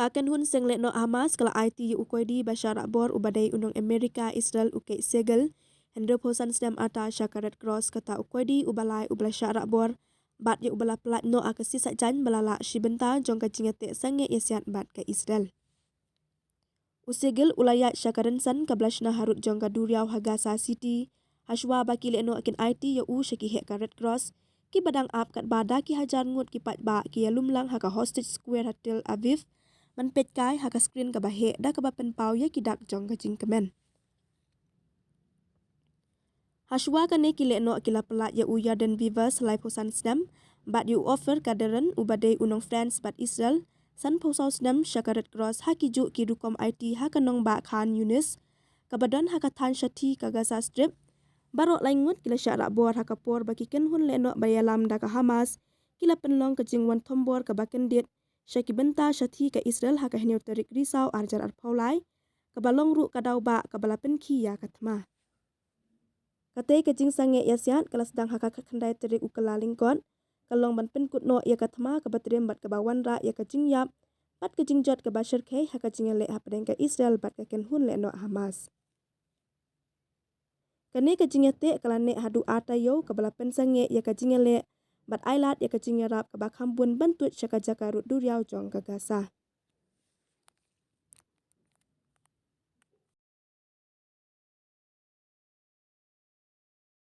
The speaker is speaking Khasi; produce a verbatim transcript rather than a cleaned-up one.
Kynhun seng lehnoh Hamas ka la aiti ïa u koidi ba shah rahbor uba dei u nong Amerika Israel u Keith Siegel, hynriewphew san snem arta sha ka Red Cross, kata u koidi uba lai uba la shah rahbor bad ïa uba la pyllait noh ha ka sisah jaiñ ba la lah shi bynta jong ka jingïateh sangeh ïasiat bad ka Israel. U Siegel u la ïaid sha ka rynsan kaba la shna harud jong ka duriaw ha Gaza City, hashwa ba ki lehnoh kin aiti ïa u sha ki heh ka Red Cross, kiba dang ap katba da ki hajar ngut ki paidbah ki ïalumlang ha ka Hostage Square ha Tel Aviv ban peit kai ha ka skrin kaba heh da kaba pynpaw ïa ki dak jong ka jingkmen. Hashwa kane ki lehnoh ki la pyllait ïa u Yarden Vivas, laiphew san snem, bad ïa u Ofer Kaderen uba dei u nong France bad Israel, sanphew saw snem, sha ka Red Cross ha ki juh ki rukom aiti ha ka nongbah Khan Younis, kaba don ha ka thaiñ shathie ka Gaza Strip. Baroh lai ngut ki la shah rahbor ha ka por ba ki kynhun lehnoh ba ïalam da ka Hamas ki la pynlong ka jingwan thombor kaba kyndit sha ki bynta shathie ka Israel ha ka hynñiew tarik Risaw ar hajar arphew lai, kaba long ruh ka daw bah kaba la pynkhih ïa ka thma. Katei ka jingsangeh ïasiat ka la sdang ha ka khatkhyndai tarik u Kyllalyngkot, ka long ban pynkut noh ïa ka thma kaba triem bad kaba wanrah ïa ka jingïap bad ka jingjot kaba shyrkhei ha ka jingïaleh hapdeng ka Israel bad ka kynhun lehnoh Hamas. Kane ka jingïateh ka la neh haduh ar taïew, kaba la pynsangeh ïa ka jingïaleh bad ailad ïa ka jingïarap kaba kham bun ban tuid sha ka jaka rud duriaw jong ka Gaza.